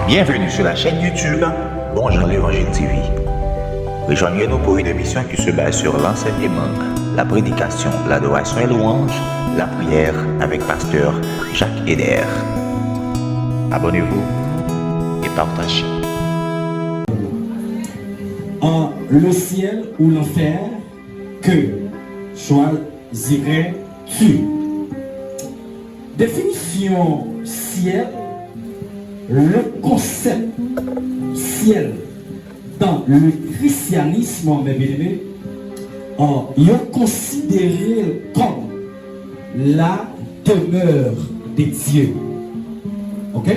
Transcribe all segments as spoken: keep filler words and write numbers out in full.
Bienvenue sur la chaîne YouTube Bonjan Levanjil T V. Rejoignez-nous pour une émission qui se base sur l'enseignement, la prédication, l'adoration et louange, la prière avec pasteur Jacques Eder. Abonnez-vous et partagez. En le ciel ou l'enfer, que choisirais-tu? Définition ciel, le concept ciel dans le christianisme, mes bien-aimés, euh, yo konsidere l kòm la demeure de Dieu. Ok?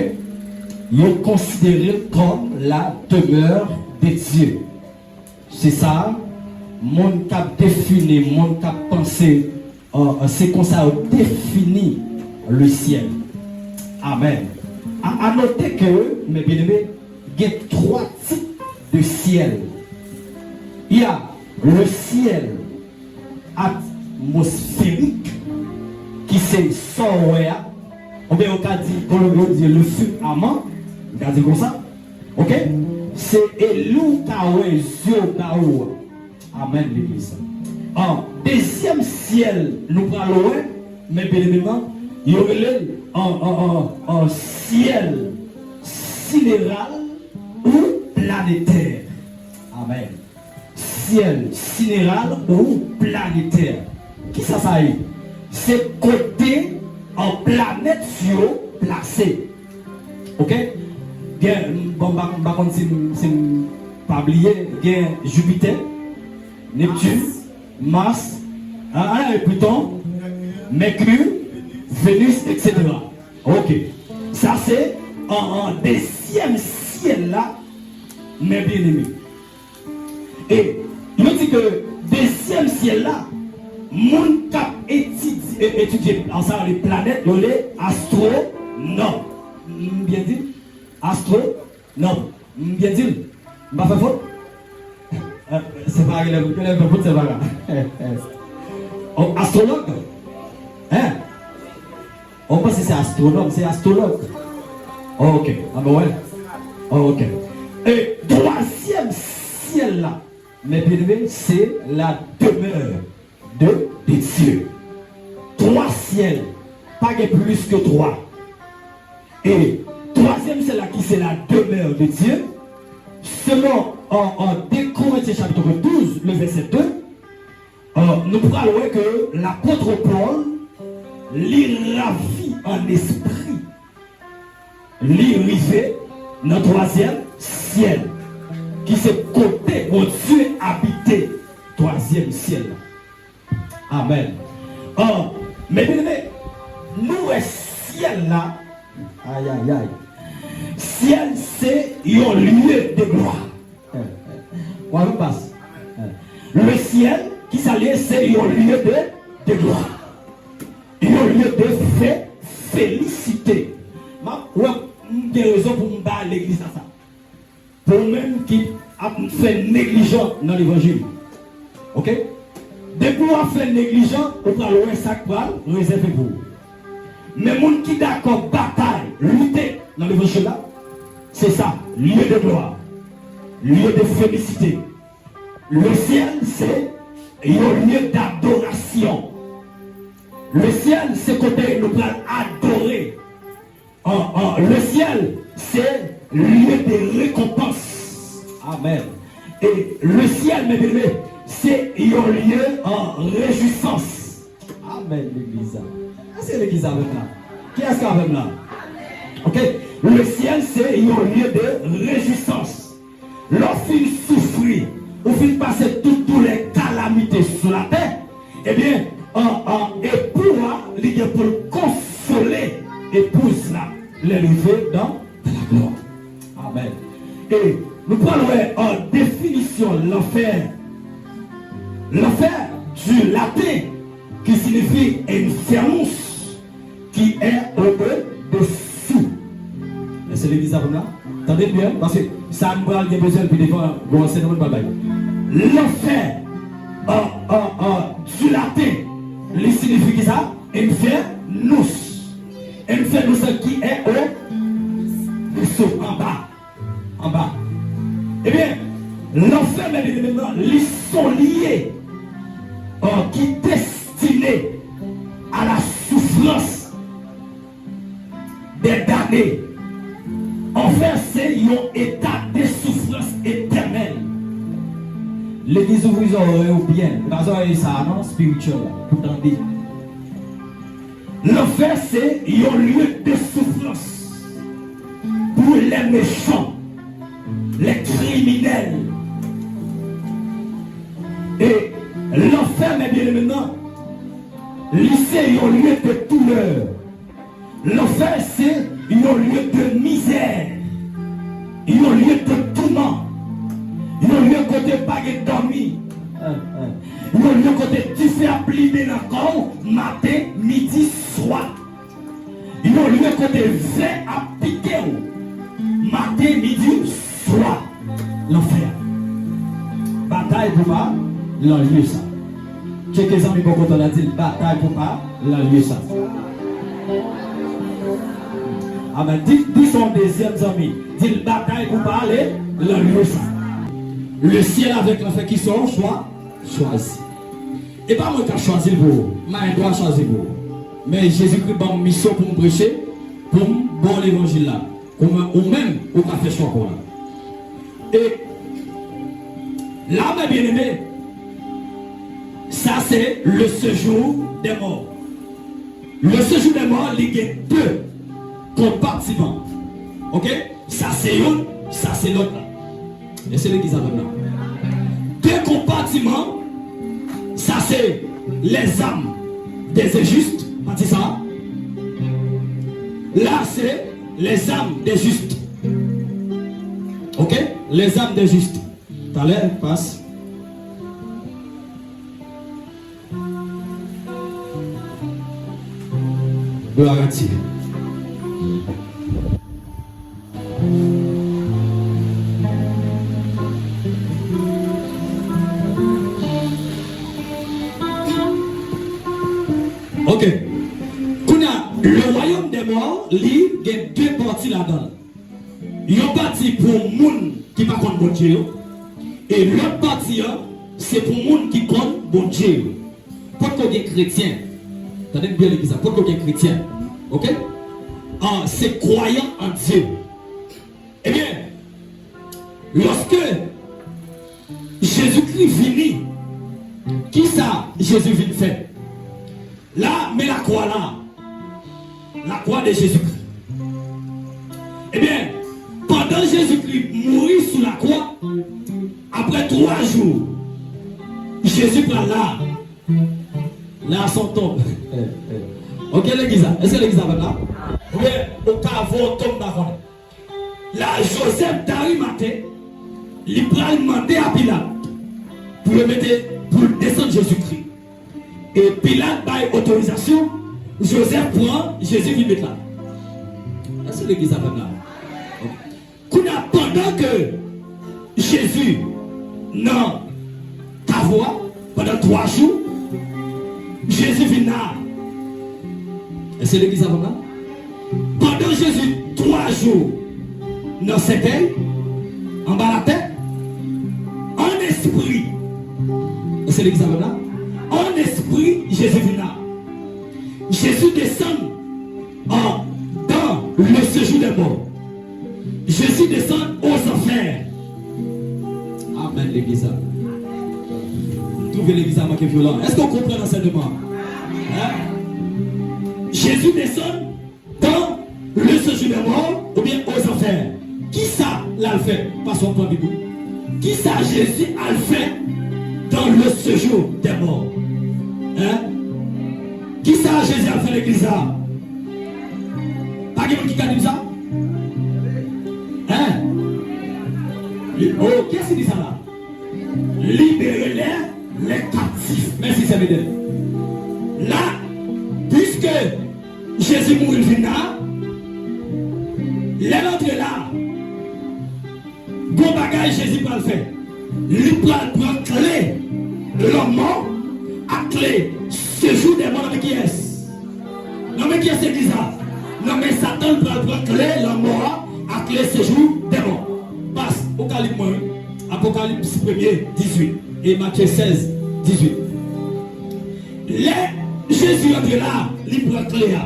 Yo konsidere l kòm la demeure de Dieu. Se sa, moun k ap defini, moun k ap panse, euh, se konsa yo defini le ciel. Amen. A, a note ke, mes bien-aimés, gen twa tip de ciel. Il y a le ciel atmosphérique, ki se sa w wè a, oubyen yo ka di, kolonbyen yo di le firmament, yo ka di konsa. Ok? Se e li w ka wè zye w ba ou a. Amen, legliz. An dezyèm syèl nou pral wè, men byeneme m, yo rele l an, an, an, an syèl sideral ou planetè. Amen. Syèl sideral ou planetè. Kisa sa ye? Se kote an planèt yo plase. Ok? Gen, bon, m pa, m pa konn si m, si m pa bliye, gen Jupiter, Neptune, Mars, ah, ah, Pluton, Mercure, Venus, et cetera. Ok. Sa se an, an dezyèm syèl la, men byeneme. E yo di ke dezyèm syèl la, moun k ap etidye, etidye sa yo rele planèt, yo rele astwonòm. M byen di l? Astwonòm. M byen di l? M pa fè fot? Eh, se pa genlè, genlè m fè fot, se pa grav. Oh, astwològ? Hein? Ou panse se astwonòm, se astwològ. Ok, an bon, wè. Ok. E twazyèm syèl la, men byeneme, se la demeure de, de Dieu. Twa syèl, pa gen plis ke twa. E twazyèm syèl la ki se la demeure de Dieu, selon, euh, euh, deux Corinthiens chapitre douze, le verset deux, euh, nou pral wè ke lapot Pòl, li ravi an espri, li rive nan twazyèm syèl, ki se kote Bondye abite, twazyèm syèl la. Amen. An, men byeneme, nou wè syèl la, ayayay. Syèl se yon lieu de gloire. Ou avè m, pas? Le ciel, kisa l ye? Se yon lieu de, de gloire. Yon lieu de fé, félicité. M ap, wè, m gen rezon pou m ba legliz la sa. Pou ou menm ki ap fè neglijan nan levanjil. Ok? Depi w ap fè neglijan, ou pral wè sa k pral rezève pou ou. Men moun ki dakò batay, lite nan levanjil la, se sa, lieu de gloire, lieu de félicité. Le ciel, se yon lieu d'adoration. Le ciel, se kote nou pral adore. An, an, le ciel, se lieu de récompense. Amen. E le ciel, men byeneme, se yon lieu an rejwisans. Amen, legliz la. Èske legliz avè m la? Kiyès ki avè m la? Ok. Le ciel, se yon lieu de rejwisans. Lè w fin soufri, ou fin pase tout doulè, kalamite sou latè, ebyen, an, an, epou a, li gen pou l konsole epouz la, lè l rive dans la gloire. Amen. E nou pral wè, an, definisyon lanfè. Lanfè, du latin, ki siyifi infernus, qui est au-dessous. Èske legliz la konn la? Tande byen, paske sa nou pral gen bezwen l pi devan, gon ansèyman nou pral bay. Lanfè, an, an, an, du latin, li siyifi kisa? Infernus. Infernus ki est au-dessous. anba, anba. Ebyen, lanfè, mè byeneme, li se yon lye, euh, ki destine à la souffrance des damnés. Anfè se yon eta de soufrans etènèl. Legliz, ouvri zòrèy ou byen. E pa zòrèy sa a non, spiritual la, pou tande. Lanfè se yon lye de soufrans pour les méchants, les criminels. E lanfè, mè byeneme, li se yon lye de doulè. Lanfè se yon lye de mizè, yon lye de touman, yon lye kote pa gen dòmi, yon lye kote dife ap limen nan kò w maten, midi, swa, yon lye kote vè ap pike w maten, midi, swa. Lanfè. Batay pou pa lan lye sa. Tcheke zanmi bò kote w la, di l batay pou pa lan lye sa. Amèn. Di, di sa yon dezyèm zanmi. Di l batay pou pa ale lan lye sa. Le ciel avec l'enfer, qui sont chwa, chwazi. E pa mwen k ap chwazi l pou ou. M pa gen dwa chwazi pou ou. Men Jezikri ban m misyon pou m preche, pou m ba w levanjil la. Kòman ou menm, ou ka fè chwa pa w la. E la, mè byeneme, sa se le séjour des morts. Le séjour des morts, li gen de konpatiman. Oke? Sa se youn, sa se lòt la. E se legliz avè m nan. De konpatiman, sa se les âmes des injustes, pati sa. La se les âmes des justes. Oke? Les âmes des justes. Talè, pas. Glwa a Dye. Oke. Kounye a, le royaume des morts, li gen de pati ladan l. Yon pati pou moun ki pa konn Bondye yo, e lòt pati an, se pou moun ki konn Bondye yo. Potko gen kretyen. Tande m byen legliz la, potko gen kretyen. Oke? Ah, se croyant en Dieu. Ebyen, lòske Jezikri vini, kisa Jezi vin fè? La, men lakwa la. Lakwa de Jezikri. Ebyen, pandan Jezikri mouri sou lakwa, apre twa jou, Jezi pral la. La se yon tonb. Oke, legliz la. Èske legliz la avè m la? Oubyen, ou ka voye yon tonb, m pa konnen. La, Joseph d'Arimathée, li pral mande a Pilat pou yo mete, pou l desann Jezikri. E Pilat bay otorizasyon, Joseph pran Jezi vin met la. Èske legliz la avè m la? Kounye a, pandan ke Jezi nan kavo a, pandan twa jou, Jezi vin la. Èske legliz avè m la? Pandan Jezi twa jou nan sèkèy, anba latè, an espri, èske legliz avè m la? An espri, Jezi vin la. Jezi desann an, dans le séjour des morts. Jezi desann aux enfers. Amèn, legliz la. Twouve legliz la manke vyolan. Èske w konprann ansèyman an? Hein? Jezi desann dans le séjour des morts oubyen aux enfers. Kisa l al fè? Pastè, pran Bib ou. Kisa Jezi al fè dans le séjour des morts? Hein? Kisa Jezi al fè legliz la? Pa gen moun ki ka di m sa? Hein? Li, oh, kiyès ki di sa la? Libérer les, les captifs. Mèsi, sè Medèn. La, piske Jezi mouri, l vin la, lè l antre la, gon bagay Jezi pral fè. Li pral pran kle lanmò ak kle séjour des morts nan men kiyès? Nan men kiyès legliz la? Nan men Satan, l pral pran kle lanmò a ak le séjour des morts. Pas, ou ka li pou mwen, wi. Apokalips premye, dizuit, e Matye sèz, dizuit. Lè Jezi rantre la, li pran kle a.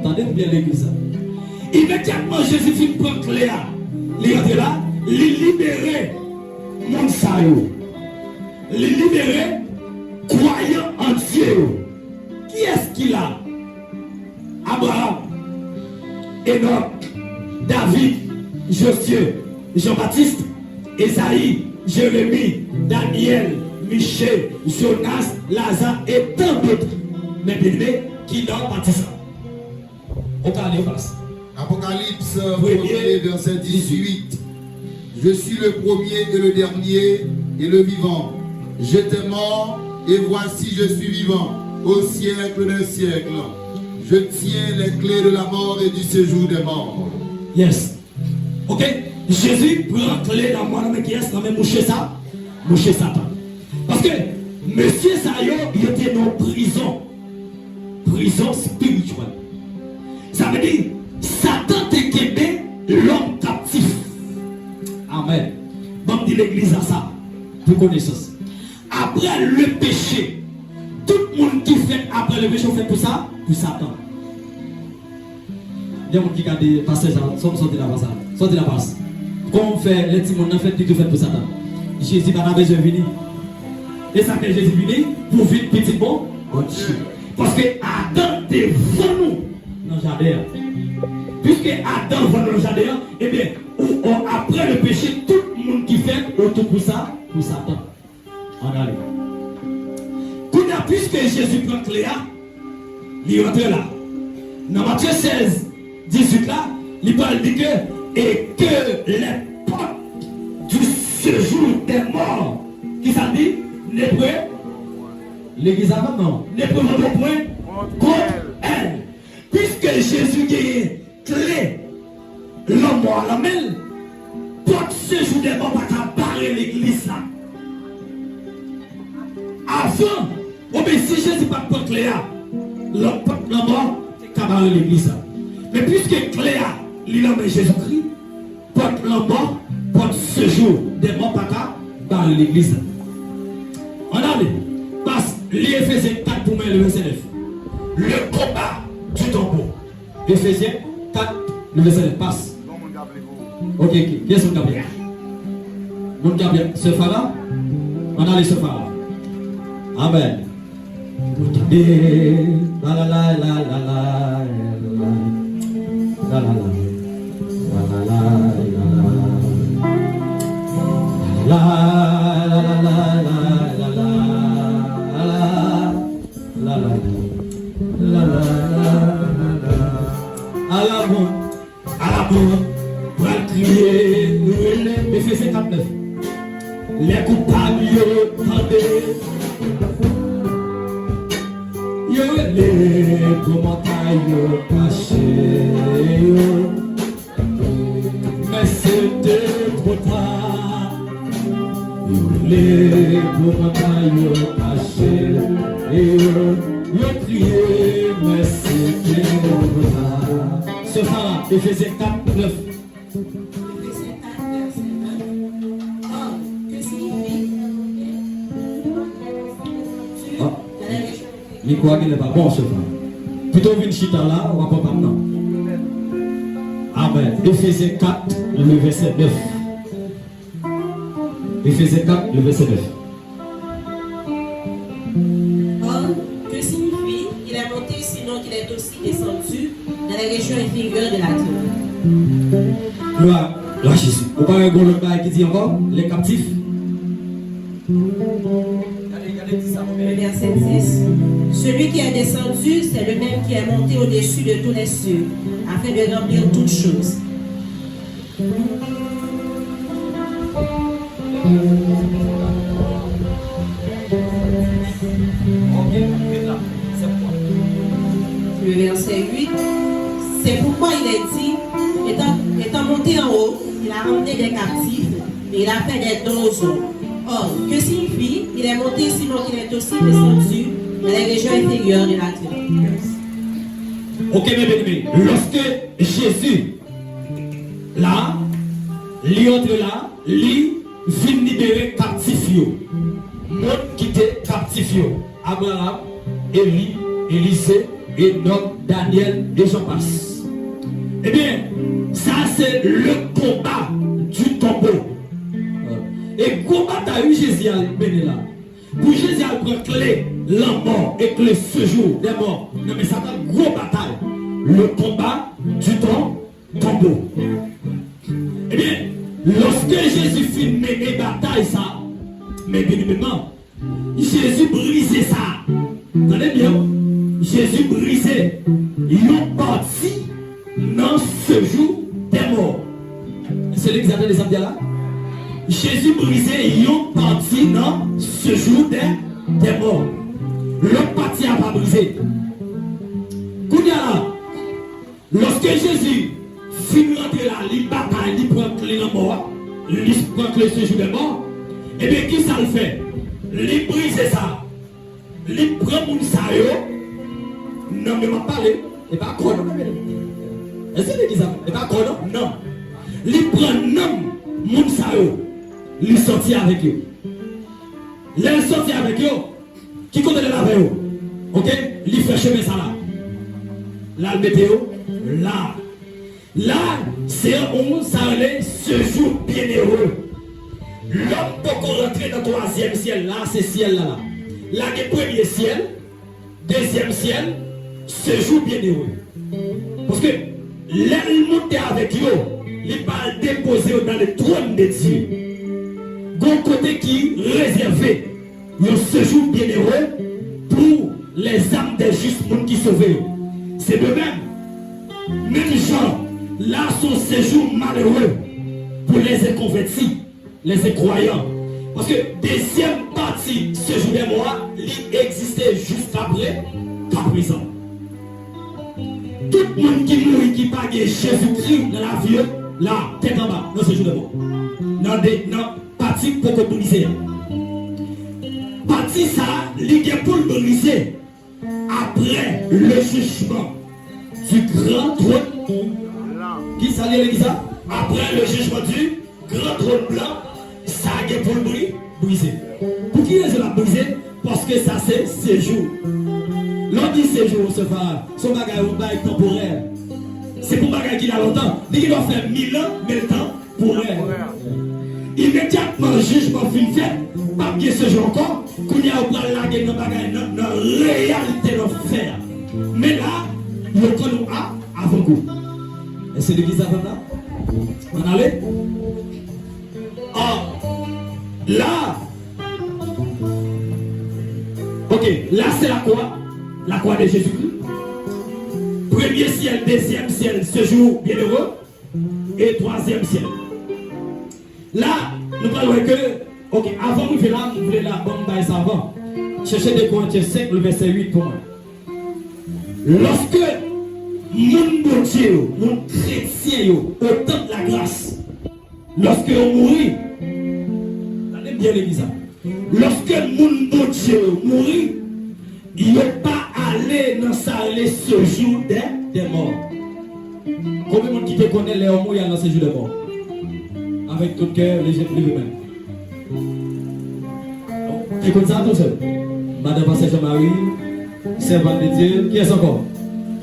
Tande m byen legliz la. Imedyatman Jezi fin pran kle a, li rantre la, li libere moun sa yo. Li libere kwayan an Dye yo. Kiyès ki la? Abraram, Enòk, David, Jozye, Jan Batis, Ezayi, Jeremi, Danyèl, Miche, Jonas, Laza e tan dòt. Men byeneme, ki la pati sa? Ou ka li, ou pas. Apocalypse premier, verset dix-huit. Je suis le premier et le dernier et le vivant. J'étais mort, et voici je suis vivant au siècle des siècles. Je tiens les clés de la mort et du séjour des morts. Yes. Ok. Jezi pran kle lanmò nan men kiyès? Nan men mouche sa? Mouche Satan. Paske mesye sa yo, yo te nan prizon. Prizon espirityèl. Sa vle di, Satan te kenbe lòm kaptif. Amèn. Ban m di legliz la sa, pou konesans. Apre le péché, tout moun ki fèt apre le péché, ou fèt pou sa? Pou Satan. Gen moun ki gade pastè sa, sòti la pa sa. Sòti la pas. Kòman w fè lè timoun nan fèt, li tou fèt pou Satan? Jezi pa ta bezwen vini. E sa fè Jezi vini pou vin pitit bon Bondye. Paske Adan te vann nou nan jaden an. Piske Adan vann nou nan jaden an, ebyen, ou, ou, apre le péché, tout moun ki fèt, ou tou pou sa, pou Satan. Ann ale. Kounye a, piske Jezi pran kle a, li rantre la. Nan Matye sèz, dizuit la, li pral di ke, et que les portes du séjour des morts, ki sa l di? Ne pre-, legliz la menm non. Ne prévaudront point contre elle. Piske Jezi genyen kle lanmò a nan men l, pòt séjour des morts pa ka bare legliz la. Avan, oubyen si Jezi pa t pran kle a, lan-, pòt lanmò te ka bare legliz la. Men piske kle a, li nan men Jezikri, pòt lanmò, pòt séjour des morts pa ka bare legliz la. Ann ale, pas, li Efezyen kat pou mwen, le vèsè nèf. Le combat du tombeau. Efezyen kat, le vèsè nèf, pas. Ok, ok. Kiyès moun k ap li a? Moun k ap li a. Sè Fara? Ann ale, Sè Fara. Amèn. Tande. La, la, la. La, la, la. Ala bon, ala bon, pral kriye, nou rele Efezyen kat nèf. Lè koupab yo tande, yo rele pou montay yo kache yo. Men se te twò ta. Yo rele pou montay yo kache yo. Yo kriye, men se te twò ta. Sè Fara, Efezyen kat nèf. Efezyen kat, vèsè nèf. Or, que signifie... Ah. Mikwo a genlè pa bon, Sè Fara. Pito w vin chita la, w ap pran pa m nan. Amèn. Efezyen kat, le vèsè nèf. Efezyen kat, le vèsè nèf. Or, que signifie, il est monté, sinon qu'il est aussi descendu dans les régions inférieures de la terre? Glwa, glwa Jezi. Ou pa wè gon lòt bagay ki di ankò? Les captifs. Gade, gade, di sa pou mwen. Le verset dix. Celui qui est descendu, c'est le même qui est monté au-dessus de tous les cieux, afin de remplir toutes choses. Le verset huit, c'est pourquoi il est dit, étant, étant monté en haut, il a ramené des captifs et il a fait des dons aux hommes. Or, que signifie, il est monté, sinon qu'il est aussi descendu dans les régions inférieures de la terre? Ok, men byeneme, lòske Jezi La, li antre la, li vin libere kaptif yo. Moun ki te kaptif yo. Abraram, Eli, Elize, Enòk, Danyèl, e j'en passe. Ebyen, sa se le combat du tombeau. E gwo batay wi Jezi al mennen la. Pou Jezi al pran kle lanmò e kle sejou dè mò nan men Satan, gwo batay. Le combat du tom- tombeau. Ebyen, lòske Jezi fin mennen batay sa, men byeneme m nan, Jezi brize sa. Tande byen, wi. Jezi brize yon pati nan sejou dè mò. Èske legliz la tande sa m di a la? Jezi brize yon pati nan sejou dè, dè mò. Lòt pati a pa brize. Kounye a la, lòske Jezi fin rantre la, li batay, li pran kle lanmò a, li pran kle sejou dè mò, ebyen, ki sa l fè? Li brize sa. Li pran moun sa yo, nan men m ap pale, e pa kò non, men. Èske legliz la, e pa kò non, nan. Li pran nanm moun sa yo, li sòti avèk yo. Lè l sòti avèk yo, ki kote l al avè yo? Oke? Li fè chemen sa la. L al mete yo la. La, se yon sa rele sejou byennere. Lòm poko rantre nan twazyèm syèl la, se syèl la la. La gen premye syèl, dezyèm syèl, sejou byennere. Paske lè l monte avèk yo, li pa al depoze yo dans le trône de Dieu. Gon kote ki rezève yon sejou byennere pou les âmes des justes, moun ki sove yo. Se de menm, menm jan la se yon sejou malere pou les inconvertis, les incroyants. Paske dezyèm pati sejou dè mò a, li egziste jiska pre, ka prezan. Tout moun ki mouri ki pa gen Jezikri nan lavi yo, la, tèt anba, nan sejou dè mò. Nan de, nan pati poko brize a. Pati sa a, li gen pou l brize après le jugement du grand trône. Ki sa l ye, legliz la? Après le jugement du grand trône blanc, sa gen pou l bri-, brize. Pou ki rezon l ap brize? Paske sa se sejou. Lè w di sejou, se pa, se yon bagay, yon bagay tanporè. Se pou bagay ki la lontan. Li gen dwa fè mil an, men l tan pou rè. Imedyatman jijman fin fèt, p ap gen sejou ankò. Kounye a, yo pral lage n nan bagay, nan, nan reyalite lanfè a. Men la, yo konn nou a, avan gou. Èske legliz la konn la? Ann ale? Ah, la, ok, la se lakwa, lakwa de Jezikri. Premye syèl, dezyèm syèl, sejou byennere. E twazyèm syèl. La, nou pral wè ke, ok, avan m rive la, m vle la, ban m bay sa avan. Chèche de Korentyen senk, le vèsè uit pou mwen. Lòske moun Bondye yo, moun kretyen yo, au temps de la grâce, lòske yo mouri, tande byen legliz la, lòske moun Bondye yo mouri, yo pa ale nan sa rele sejou dè, dè mò. Konbyen moun ki te konnen lè yo mouri al nan sejou dè mò? Avec tout cœur, leve, leve men. Te konn sa tou, sè? Madan Pastè Jean Marie, sèvant de Dieu, kiyès ankò?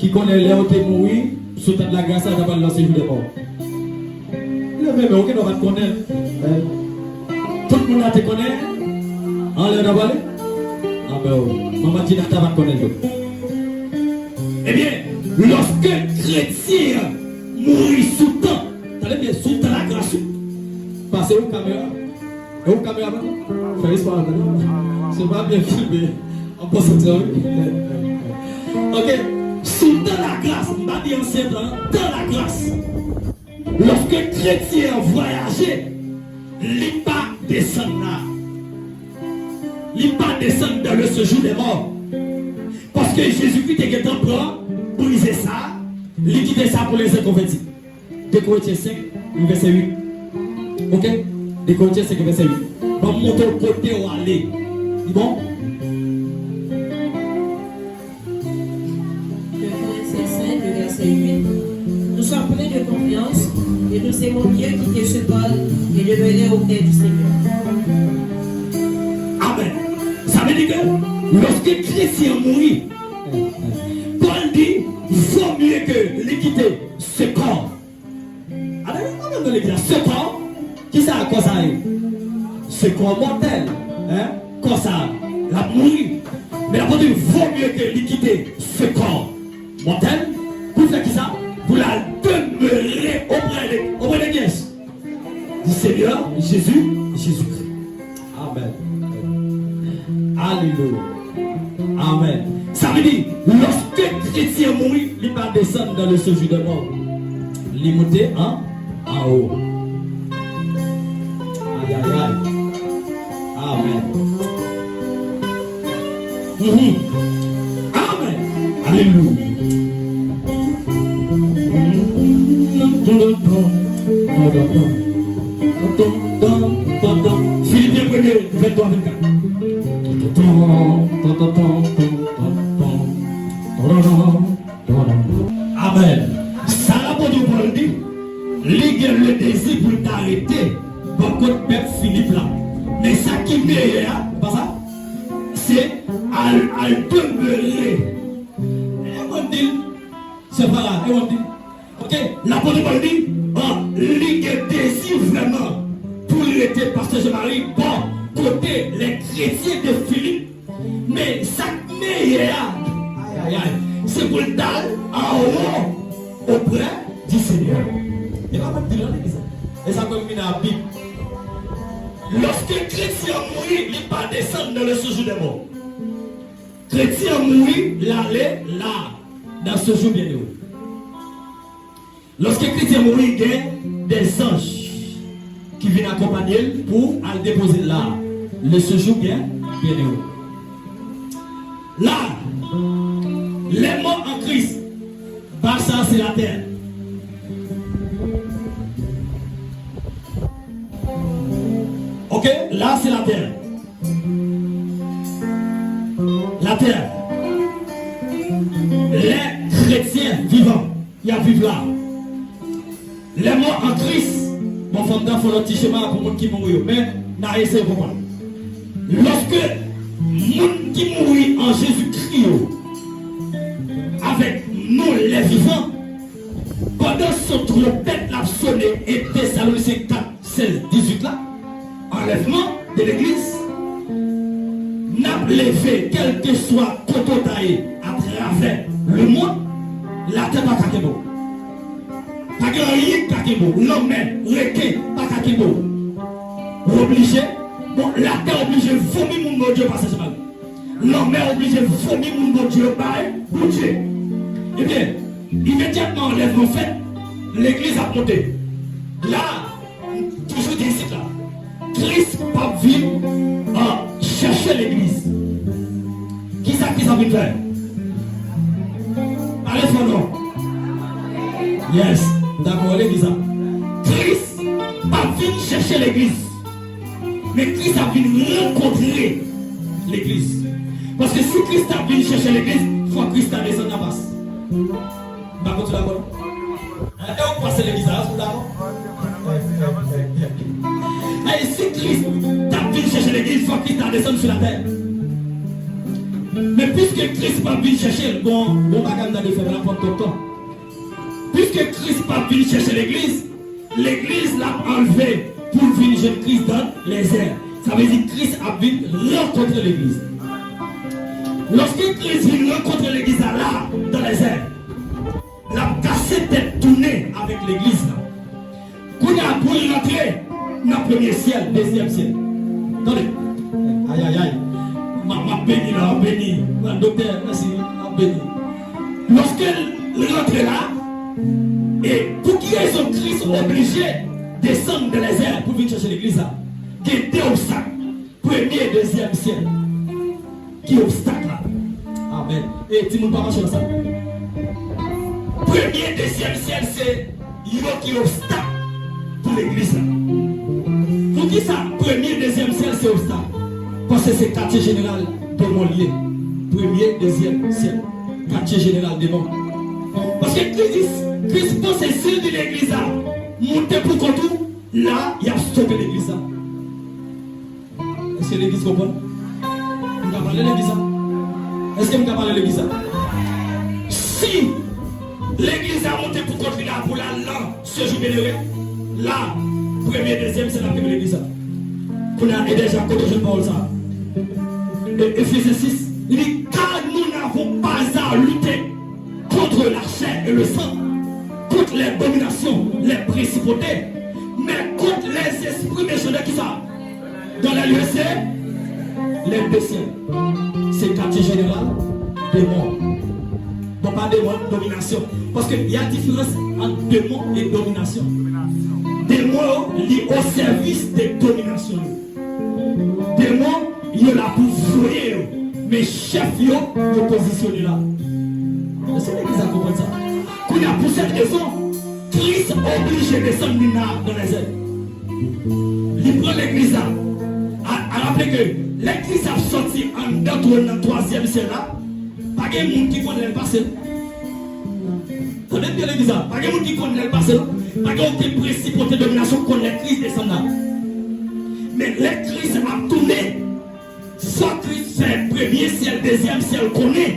Ki konnen lè yo te mouri, sou tèt lagras la, yo t ap al nan sejou dè mò? Leve men, ou gen dwa pa t konnen. Tout moun la te konnen? Anlè yo t ap ale? Amèn. Manman Tinata pa t konnen tou. Ebyen, lòske kretyen an mouri sou tan, tande byen, sou tan lagras, wi. Pase yon kamera. E ou kameraman? Fè espwa, se pa byen filme. An pase sa, wi. Ok. Sou tan lagras, m pa di ansyen tan, tan lagras. Lòske kretyen an vwayaje, li pa desann la. Li pa desann dans le séjour des morts. Paske Jezikri te gentan pran, brize sa, li kite sa pou lèzenkonvèti. De Korentyen senk, vèsè uit. Ok? De Korentyen senk, vèsè uit. Ban m montre w kote w ale. Li bon? De Corinthiens cinq, le verset huit. Nous sommes pleins de confiance Et nous savons bien quitter ce corps et demeurer auprès du Seigneur. Amèn. Sa vle di ke lòske kretyen an mouri, Pòl di, vo mye ke li kite se kò. Amèn, amèn, nan legliz la. Se kò, kisa kò sa ye? Se kò mòtèl. Hein? Kò sa, l ap mouri. Men l ap di, vo mye ke li kite se kò mòtèl, pou fè kisa? Pou l al demere oprè de, oprè de kiyès? Du Seigneur Jésus, Jésus-Christ. Amèn. Alelouya. Amèn. Sa vle di, lòske kretyen mouri, li pa desann dans le séjour des morts. Li moute an, anwo. Ayayay. Amèn. Mhm. Amèn. Alelouya. Filipyen premye, venntwa, vennkat. Amèn. Sa lapot Pòl di, li gen le dezi pou l ta rete bò kot pèp Filip la. Men sa ki meyè a, pa sa? Se al, al demere. E mwen di l, se pa la, e mwen di l. Ok, lapot Pòl di, ah, li gen dezi vrèman pou l rete, pastè Jean-Marie, bò kote lè kretyen de Filip. Men sa k meyè a, ayayay, se pou l t al anwo oprè di Senyè. E pa mwen k di l non, legliz la. E sa k fè m vin a Bib. Lòske kretyen an mouri, li pa desann dans le séjour des morts. Kretyen an mouri, l ale la, dans le séjour bienheureux. Lòske kretyen mouri, gen dèzanj ki vin akonpanye l pou al depoze l la. Le séjour bien, bienheureux. La, les morts en Christ, baz sa se latè. Ok, la se latè. Latè. Lè kretyen vivan, y ap viv la. Lè mò an Kris, bon, fò m ta fè yon lòt ti chema pou moun ki mouri yo, men n a eseye konprann. Lòske moun ki mouri an Jezikri yo, avèk nou lè vivan, pandan son twonpèt l ap sone, e Tesalonisyen kat, sèz, dizuit la, anlèvman de legliz, n ap leve kèlkeswa kote w ta ye atravè lemonn, latè pa ka kenbe w. Pa gen anyen k ka kenbe w. Lanmè, reken, pa ka kenbe w. Ou oblije, bon, latè oblije vomi moun Bondye pase sou mari. Lanmè oblije vomi moun Bondye yo bay Bondye. Ebyen, imedyatman anlèvman fèt, legliz ap monte. La, m toujou di isit la, Kris p ap vin, ah, chèche legliz. Kisa Kris ap vin fè? Pale fò non. Yes, dakò, legliz la. Kris p ap vin chèche legliz. Men Kris ap vin rankontre legliz. Paske si Kris t ap vin chèche legliz, fò Kris ta desann nan baz. M pa konn si w dakò non. E ou k pase legliz la, èske w dakò? E si Kris t ap vin chèche legliz, fò Kris ta desann sou latè. Men piske Kris p ap vin chèche l, bon, bon bagay m tande fè la, pòt tonton. Piske Kris p ap vin chèche legliz, legliz l ap anlve pou l vin jwenn Kris dans les airs. Sa vle di Kris ap vin rankontre legliz. Lòske Kris vin rankontre legliz la la, dans les airs, l ap kase tèt tounen avèk legliz la. Kounye a, pou l rantre nan premye syèl, dezyèm syèl. Tande. Ayayay. M ap, m ap beni la, m ap beni. Doktè, mèsi, m ap beni. Lòske l rantre la, e pou ki rezon Kris oblije desann dans les airs pou vin chèche legliz la? Gen de obstak. Premye, dezyèm syèl. Ki obstak la? Amèn. E timoun, pa mache nan sa. Premye, dezyèm syèl se yo ki obstak pou legliz la. Poukisa premye, dezyèm syèl se obstak? Paske se katye jeneral demon l ye. Premye, dezyèm syèl. Katye jeneral demon. Paske Kris, Kris panse si l di legliz la, Monte pou kont ou, la, y ap stope legliz la. Èske legliz konprann? M ka pale legliz la? Èske m ka pale legliz la? Si legliz la monte pou kont li la pou l al nan sejou benere, la, premye, dezyèm, se l ap kenbe legliz la. Kounye a, e deja kote jwenn pawòl sa a? E, Efesyen sis, li di, car nous n'avons pas à lutter contre la chair et le sang, contre les dominations, les principautés, mais contre les esprits méchants de qui ça? Dans les lieux célestes, les deux ciels. Se katye jeneral, demon. Bon, pa demon, dominasyon. Paske y a diferans ant demon e dominasyon. Demon yo, li o sèvis de dominasyon yo. Demon yo la pou voye yo, men chèf yo, yo pozisyone la. Èske legliz la konprann sa? Kounye a, pou sèt rezon, Kris oblije desann li nan, nan lèzèl. Li pran legliz la. A, a raple ke lè Kris ap sòti anndan twòn nan twazyèm syèl la, pa gen moun ki konn lè l pase. Tande byen legliz la, pa gen moun ki konn lè l pase non. Pa gen okenn prensip okenn dominasyon ki konn lè Kris desann la. Men lè Kris ap tounen, fò Kris fè premye syèl, dezyèm syèl konnen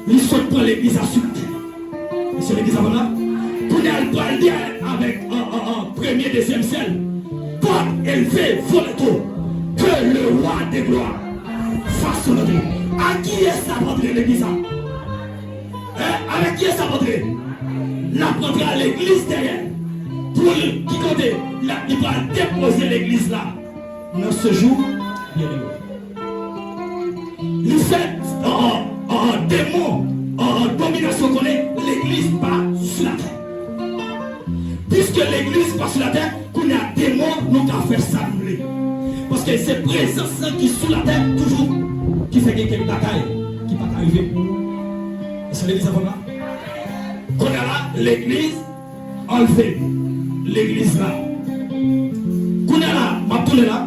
li sot pran legliz la sou latè. Èske legliz la konn la? Kounye a, l pral di avèk an, an, an, premye, dezyèm syèl, porte élevée, vos linteaux, que le roi de gloire fasse son entrée. A kiyès l ap antre legliz la? Hein? Avèk kiyès l ap antre? L ap antre a legliz dèyè. Pou l, ki kote? L ap, li pral depoze legliz la nan sejou byeneme. Li fè, an, an, demon, an, dominasyon konnen legliz pa sou latè. Piske legliz pa sou latè, kounye a demon, nou ka fè sa nou vle. Paske se prezans lan ki sou latè toujou ki fè gen kèk bagay ki pa ka rive. Èske legliz la konn la? Kounye a la, legliz anlve legliz la. Kounye a la, m ap tounen la.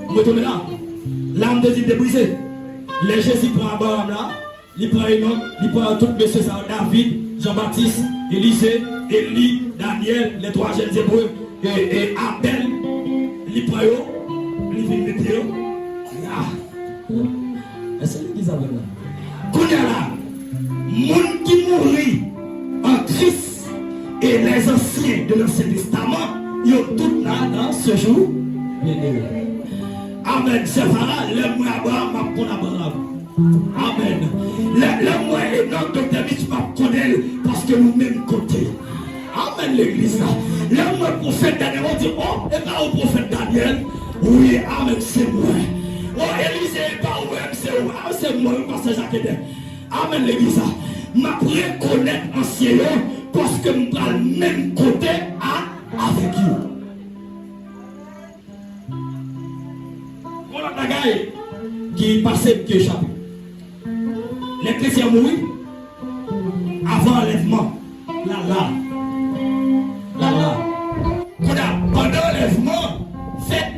M retounen la. La, m te di m te brize. Lè Jezi pran Abraram la, li pran Enòk, li pran tout mesye sa yo, David, Janbatis, Elize, Eli, Danyèl, les trois jeunes Hébreux, e, e Abèl, li pran yo, li vin mete yo la. Èske legliz avè m la? Kounye a la, moun ki mouri an Kris e lèzansyen de Lansyen Testaman, yo tout la nan sejou byenere. Amèn. Sè Fara, lè m wè Abraram, m ap konn Abraram. Amèn. Lè, lè m wè Enòk, Doktè Mitch, m ap konnen l, paske nou menm kote. Amèn, legliz la. Lè m wè pwofèt Danyèl, ou di, o, e pa ou pwofèt Danyèl? Wi, amèn, se mwen. O, Elize, e pa ou menm, se ou. A, se mwen, wi, pastè Jakeden. Amèn, legliz la. M ap rekonèt ansyen yo, paske m pral menm kote a, avèk yo. Yon lòt bagay ki pase m ki echape. Lè kretyen an mouri, avan anlèvman, l al la. L al la. Kounye a, pandan anlèvman fèt,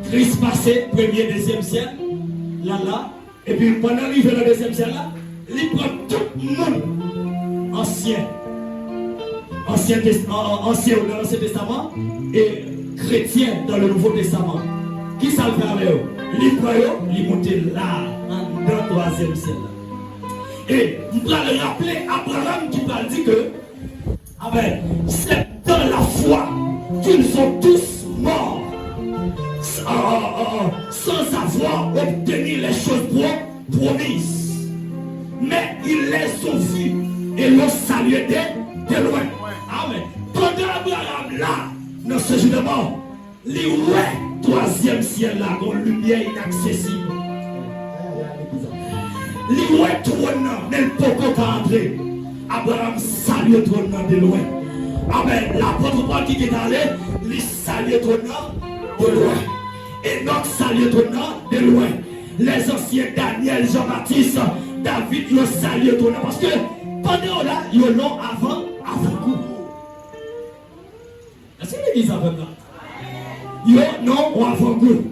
Kris pase premye, dezyèm syèl, l al la. Epi pandan l rive nan dezyèm syèl la, li pran tout moun ansyen, ansyen tes-, an, an, ansyen yo nan Ansyen Testaman e kretyen dans le Nouveau Testament. Kisa l fè avè yo? Li pran yo, li moute la, anndan twazyèm syèl la. E m pral raple Abraram ki pral di ke Amèn. C'est dans la foi qu'ils sont tous morts, sans, sans avoir obtenu les choses pro-, promises. Mais ils les ont vues et l'ont salué de, de loin. Amèn. Pandan Abraram la, nan sejou de mò, li wè twazyèm syèl la, gon limyè inaksesib. Li wè twòn nan, men l poko ka antre. Abraram salye twòn nan de lwen. Amèn. Lapòt Pòl ki gentan ale, li salye twòn nan de lwen. Enòk salye twòn nan de lwen. Lèzansyen, Danyèl, Janbatis, David, yo salye twòn nan. Paske pandan yo la, yo nan avan, avan gou. Èske legliz avè m la? Yo nan yon avangou.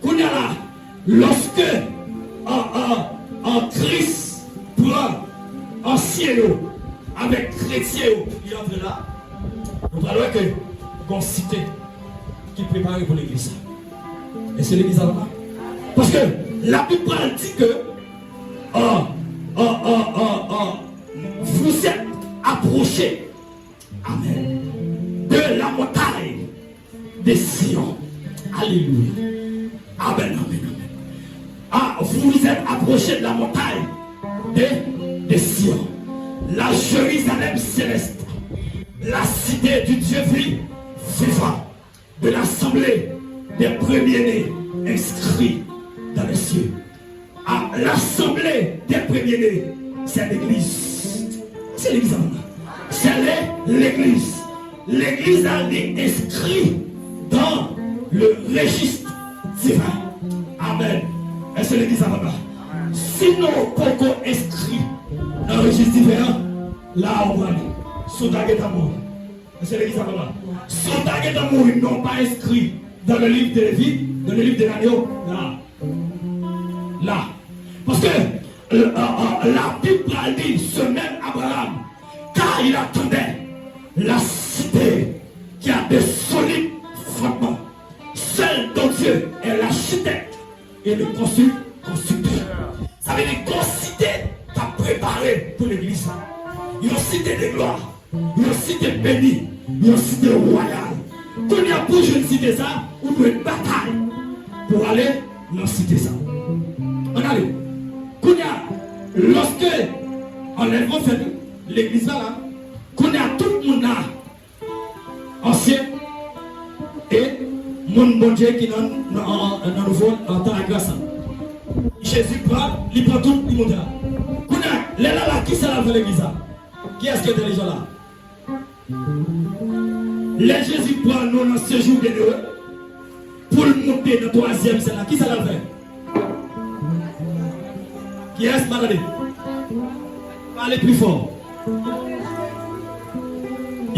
Kounye a la, lòske, an, an, an, Kris pran ansyen yo avèk kretyen yo, li antre la. Nou pral wè ke gon site ki prepare pou legliz sa. E se legliz sa la. Paske Labib pral di ke ah, ah, ah, ah, ah, vous êtes approchés, amen, de la montagne de Sion. Alléluia. Amen, amen, amen. Ah, vous vous êtes approchés de la montagne de, de Sion, la Jérusalem céleste, la cité du Dieu vi-, vivant, de l'assemblée des premiers-nés inscrits dans les cieux. Ah, l'assemblée des premiers-nés, c'est l'église. Se legliz la. Se le, legliz. Legliz la, li enskri dans le registre divin. Amen. Èske legliz la pa la? Si nou poko enskri nan rejis diven an, la ou prale. Si w ta gentan mouri. Èske legliz la pa la? Si w ta gentan mouri, non pa enskri dans le livre de vie, dans le livre de l'agneau, la. La. Paske, euh, euh, euh, Labib pral di, ce même Abraham, car il attendait la cité qui a de solides fondements. Seul ton Dieu est l'architecte et le constru-, constructeur. Sa vle di gon site k ap prepare pou legliz la. Yon site de glwa. Yon site beni, yon site wayal. Kounye a, pou jwenn site sa, ou dwe batay pou ale nan site sa. Ann ale. Kounye a, lòske anlèvman fèt, legliz la la, kounye a, tout moun la, ansyen e moun Bondye ki nan, nan, nan nouvo, nan tan lagras la. Jezi pran, li pran tout, li monte la. Kounye a, lè la la, kisa l al fè legliz la? Kiyès ki entèlijan la? Lè Jezi pran nou nan sejou byennere, pou l monte nan twazyèm syèl la, kisa l al fè? Kiyès pa tande? Pale pi fò.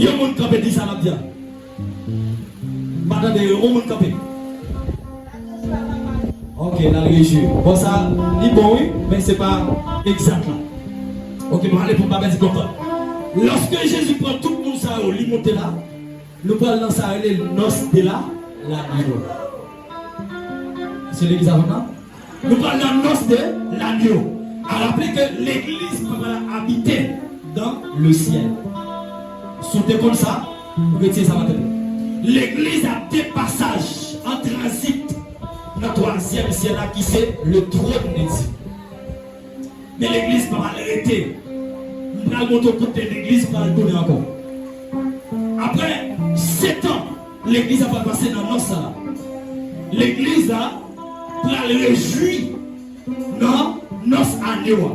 Yon moun kanpe di sa l ap di a. Pa tande, yon moun kanpe. Ok, n al rejwi. Bon, sa, li bon, wi, men se pa egzak la. Ok, bon, ale pou m pa pèdi kontan. Lòske Jezi pran tout moun sa yo, li monte la, nou pral nan sa rele nòs de la, lagno. Se legliz avan nan? Nou pral nan nòs de lagno. A raple ke legliz pa pral abite dans le ciel. Si w te konn sa, retire sa nan tèt ou. Legliz ap de pasaj, an tranzit, nan twazyèm syèl la ki se le trône de Dieu. Men legliz pa pral rete. M pral montre w kote legliz pral tounen ankò. Apre sèt an, legliz la pral pase nan nòs sa la. Legliz la pral rejwi nan nòs agno a.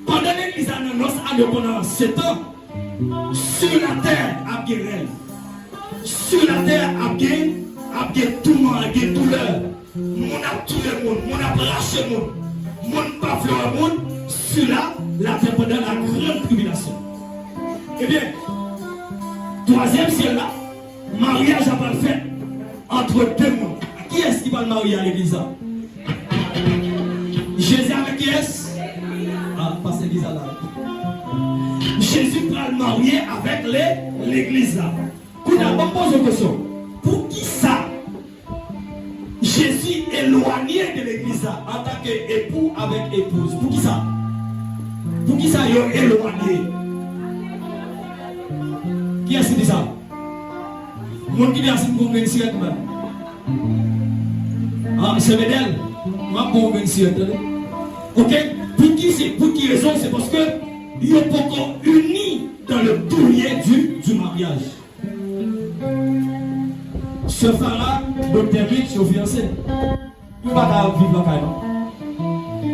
Pandan legliz la nan nòs agno pandan sèt an, sur la terre ap gen rèv. Sur la terre ap gen, ap gen touman, ap gen doulè. Moun ap touye moun, moun ap rache moun, moun pa vle wè moun, sur la, la terre pendant la grande tribulation. Ebyen, twazyèm syèl la, maryaj la pral fèt ant de moun. Kiyès ki pral marye a legliz la? Jezi avèk kiyès? Ah, pastè Gizala. Jezi pral marye avèk le, legliz la. Kounye a, ban m poze yon kesyon. Poukisa Jezi elwanye de legliz la antanke epou avèk epouz? Poukisa? Poukisa yo elwanye? Kiyès ki di sa? Moun ki di a, si m gon grenn sirèt, m ba. Ah, sè Bedèl, m ap ba w grenn sirèt, tande. Ok? Pou ki, se, pou ki rezon? Se paske yo poko ini dans le touye du, du mariage. Sè Farah, Doktè Mitch, yo fiyanse. Yo pa ka ap viv lakay, non.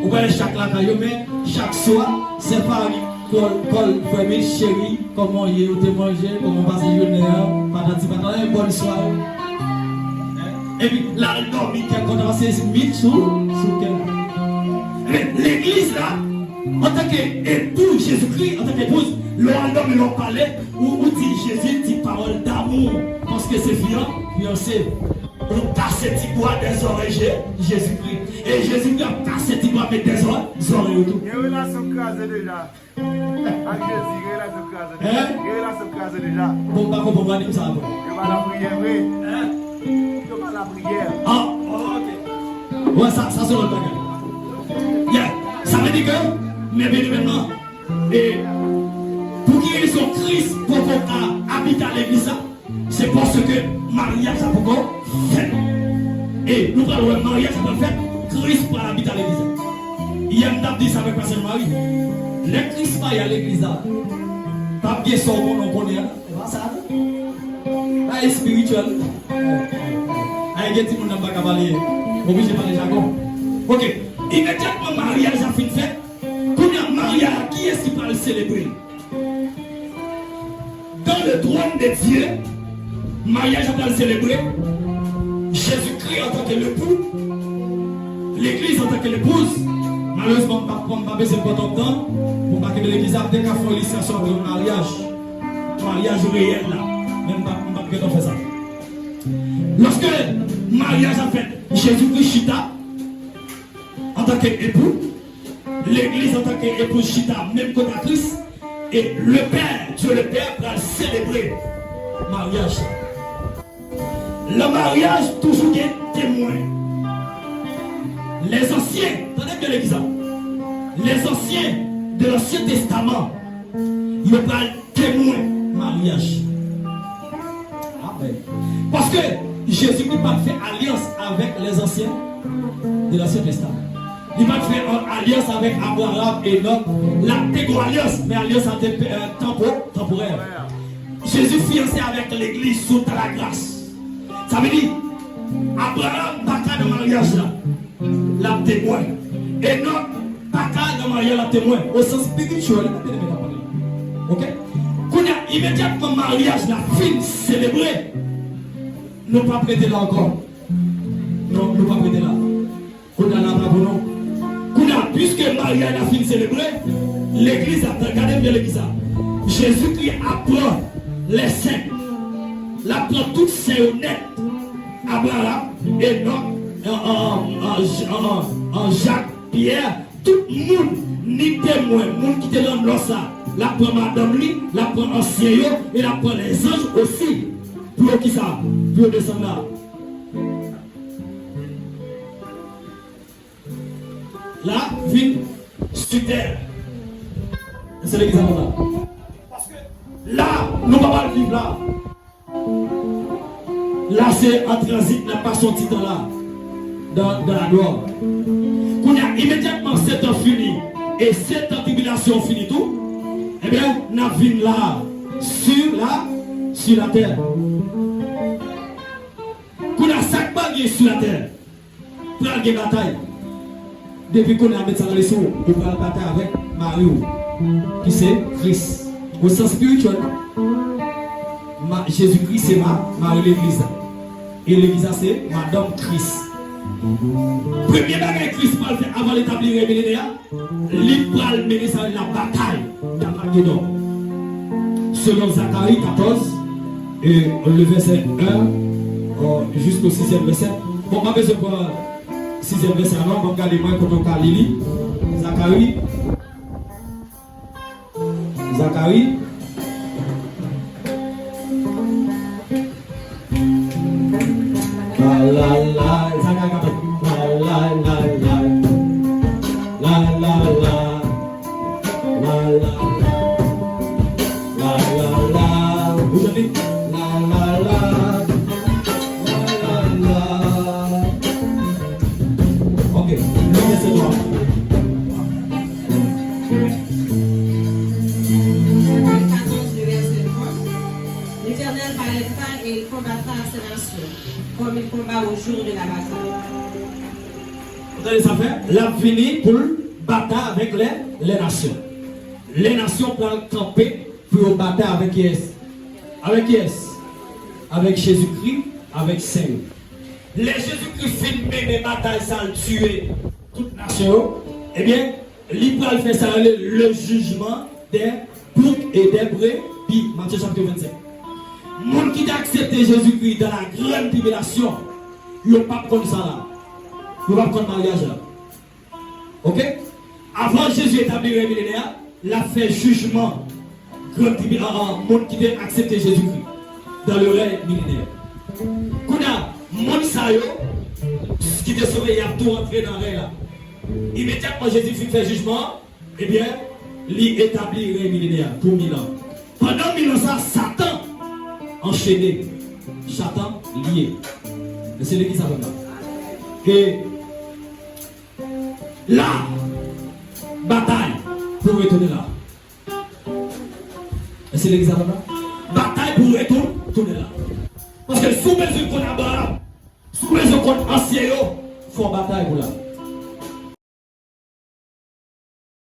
Ou pa wè chak lakay yo, men chak swa, sè Farah ki kòl, kòl, frè Mitch, cheri, kòman w ye, ou te manje, kòman w pase jounen an, patati patata, e bòn sware. Epi, l al dòmi kè kontan, paske se Mitch sou, sou kè. Men, legliz la, antanke epou Jezikri, antanke epouz, lè w al dòmi, lè w pale, ou, ou di Jezi, di pawòl damou, paske se fiyan, fiyanse. Ou kase ti bwa dè zòrèy Je-, Jezikri. E Jezikri ap kase ti bwa met dè zò-, zòrèy ou tou. Gen relasyon kraze deja. Ak Jezi, gen relasyon kraze deja. Hein? Gen relasyon kraze. Bon, m pa konprann, w a di m sa apre. Yo pa lapriyè vre. Hein? Yo pa lapriyè. Ah, oh, ok. Wè, sa, sa se lòt bagay. Yeah. Sa vle di ke, men byen evenman, e pou ki rezon Kris poko ka abite legliz la? Se paske maryaj la poko fèt. E nou pral wè maryaj la pral fèt, Kris pral abite legliz la. Yè m t ap di sa avèk pastè Mari. Lè Kris pa a legliz la, p ap gen sa w konnen w konnen an. E pa sa non. Sa espirityèl. Ay, gen timoun nan pa ka pale. Oblije pale jagon. Ok. Imedyatman maryaj la fin fèt, kounye a maryaj la, kiyès ki pral selebre? Dans le trône de Dieu, maryaj la pral selebre. Jezikri antanke lepou, legliz antanke lepouz. Malerezman, m pa, m pa bezwen pran twòp tan pou m pa kenbe legliz la. M te ka fè yon ilistrasyon antre yon maryaj. Maryaj reyèl la. Men m p ap, m p ap gentan fè sa. Lòske maryaj la fèt, Jezikri chita antanke epou, legliz antanke epouz chita menm kote a Kris, e Lepè, Dye Lepè pral selebre maryaj la. Nan maryaj, toujou gen temwen. Lèzansyen, tande byen legliz la. Lèzansyen de Lansyen Testaman, yo pral temwen maryaj. Amèn. Paske Jezikri pa t fè alyans avèk lèzansyen de Lansyen Testaman. Li pa t fè, euh, alyans avèk Abraram, Enòk. L ap te gon alyans, men alyans la te, euh, tanpo-, tanporè. Jezi fiyanse avèk legliz sou ta la gras. Sa vle di, Abraram pa ka nan maryaj la. L ap temwen. Enòk pa ka nan maryaj, l ap temwen. O sans espirityèl, mwen te mete pale. Ok? Kounye a, imedyatman maryaj la fin selebre, nou p ap rete la ankò. Non, nou p ap rete la. Kounye a, la pa pou nou. Kounye a, piske maryaj la fin selebre, legliz la, gade byen legliz la. Jezikri ap pran lèsen. L ap pran tout sen yo nèt. Abraram, Enòk, an, an, an, an, an, an, Jak, Pyè, tout moun, ni temwen, moun ki te nan nòs la, l ap pran madanm li, l ap pran ansyen yo, e l ap pran lèzanj osi. Pou yo kisa? Pou yo desann la. La, vin sou tè. Se legliz avan la. Paske la, nou pa pral viv la. La se an tranzit, n ap pase yon ti tan la. Dans, dans la gloire. Kounye a, imedyatman setan fini, e setan tribilasyon fini tou, ebyen, n ap vin la, sur la, sur la terre. Kounye a, sa k pral gen sou latè, pral gen batay. Depi kounye a, met sa nan lespri w, ou pral batay avèk mari w, ki se Kris. O sans espirityèl, ma-, Jezikri se ma-, mari legliz la. E legliz la se madanm Kris. Premye bagay Kris pral fè avan l etabli rèy milenè a, li pral mennen sa yo nan batay Amagedon. Selon Zacharie quatorze, e, le verset un, euh, jusqu'au sixième verset. Bon, m pa bezwen pran sizyèm vèsè a non, bon, gade mwen kote w ka li li. Zacharie. Zacharie. La, la, la, Zacharie ka fè. La, la, la, la. La, la, la. La, la, la. La, la, la. Ou tande? La, la, la. La, la, la. Ok. Nou gen se dwa. L'Éternel paraîtra et il combattra à ces nations, comme il combat au jour de la bataille. Ou tande sa fè? L ap vini pou l batay avèk lè, lè nasyon. Lè nasyon pral kanpe pou yo batay avèk kiyès? Avèk kiyès? Avèk Jezikri, avèk sen yo. Lè Jezikri fin mennen batay sa, l tiye tout nasyon yo, ebyen, li pral fè sa yo rele le jugement des boucs et des brebis, Matye chapit vennsenk. Moun ki te aksepte Jezikri dans la grande tribulation, yo p ap konn sa la. Yo p ap konn maryaj la. Ok? Avan Jezi etabli rèy milenè a, l ap fè jijman Grann tribi, an, an, moun ki te aksepte Jezikri dans le règne millénaire. Kounye a, moun sa yo ki te sove, y ap tou antre nan rèy la. Imedyatman Jezi fin fè jijman an, ebyen, li etabli rèy millenè a pou mil an. Pandan mil an sa, Satan anchene, Satan lye. E se legliz sa pèp la. E la, batay pou retounen la. E se legliz sa pèp la. Batay pou retou-, tounen la. Paske si w bezwen konn Abraham, si w bezwen konn ansyen yo, fò w batay pou la.